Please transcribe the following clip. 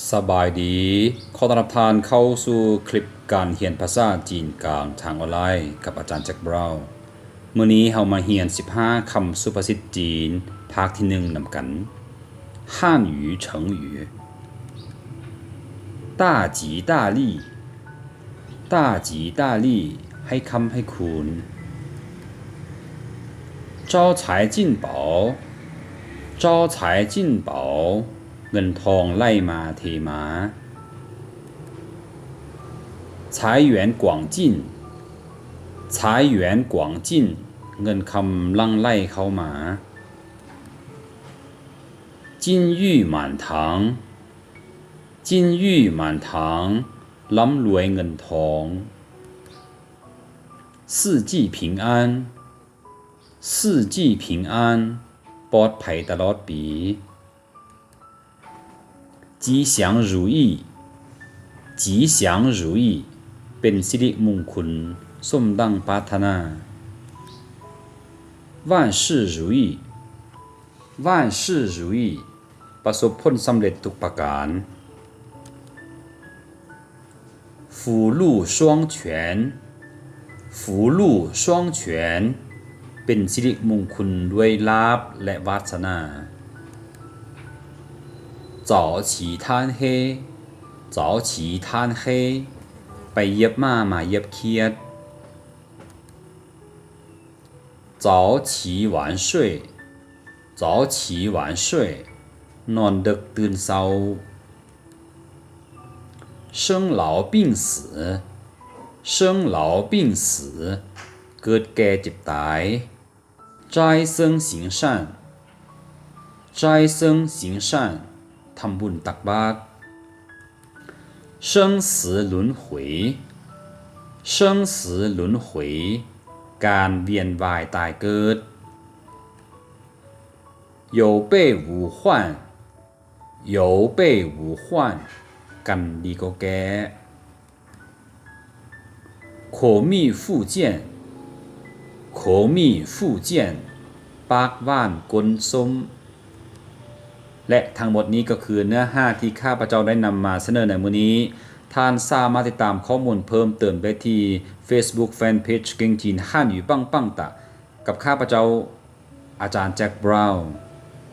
ສະບາຍດີ, ຂໍຕ້ອນຮັບທ່ານເຂົ້າສູ່ຄລິບການຮຽນພາສາຈີນກາງທາງອອນລາຍກັບອາຈານແຈັກ ບຣາວ. ມື້ນີ້ເຮົາມາຮຽນສິບຫ້າຄຳສຸພາສິດຈີນ ພາກທີໜຶ່ງນຳກັນ. 汉语成语 大吉大利 大吉大利 ໃຫ້ຄ້ຳໃຫ້ຄູນ. 招财进宝 招财进宝 ເງິນທອງໄຫຼມາເທມາ. 财源广进 财源广进 ເງິນຄຳຫຼັ່ງໄຫຼເຂົ້າມາ. 金玉满堂 金玉满堂 ລ່ຳລວຍເງິນທອງ. 四季平安 四季平安 ປອດໄພຕະຫຼອດປີ. 吉祥如意 吉祥如意 ເປັນສິລິມຸງຄຸນ ສົມດັ່ງປາດຖະໜາ. 万事如意 万事如意 ປະສົບຜົນສຳເລັດທຸກປະການ. 福禄双全 福禄双全 ເປັນສິລິມຸງຄຸນດ້ວຍລາບ ແລະ ວາດສະໜາ. 早起贪黑 早起贪黑 ໄປຢຽບໝາ ມາຢຽບຂຽດ. 早起晚睡 早起晚睡 ນອນດຶກຕື່ນເຊົ້າ. 生老病死 生老病死 ເກີດແກ່ເຈັບຕາຍ. 斋僧行善 斋僧行善 ທຳບຸນຕັກບາດ. 生死轮回 生死轮回 ການວຽນວ່າຍຕາຍເກີດ. 有备无患 有备无患 ກັນດີກວ່າແກ້. 口蜜腹剑 口蜜腹剑 ປາກຫວານກົ້ນສົ້ມ. ແລະ ທັງໝົດນີ້ກໍຄືເນື້ອຫາທີ່ຂ້າພະເຈົ້າໄດ້ນຳມາສະເໜີໃນມື້ນີ້. ທ່ານສາມາດຕິດຕາມຂໍ້ມູນເພີ່ມເຕີມໄດ້ທີ່ Facebook Fanpage ເກັ່ງຈີນ 汉语棒棒哒 ກັບຂ້າພະເຈົ້າ ອາຈານແຈັກ ບຣາວ.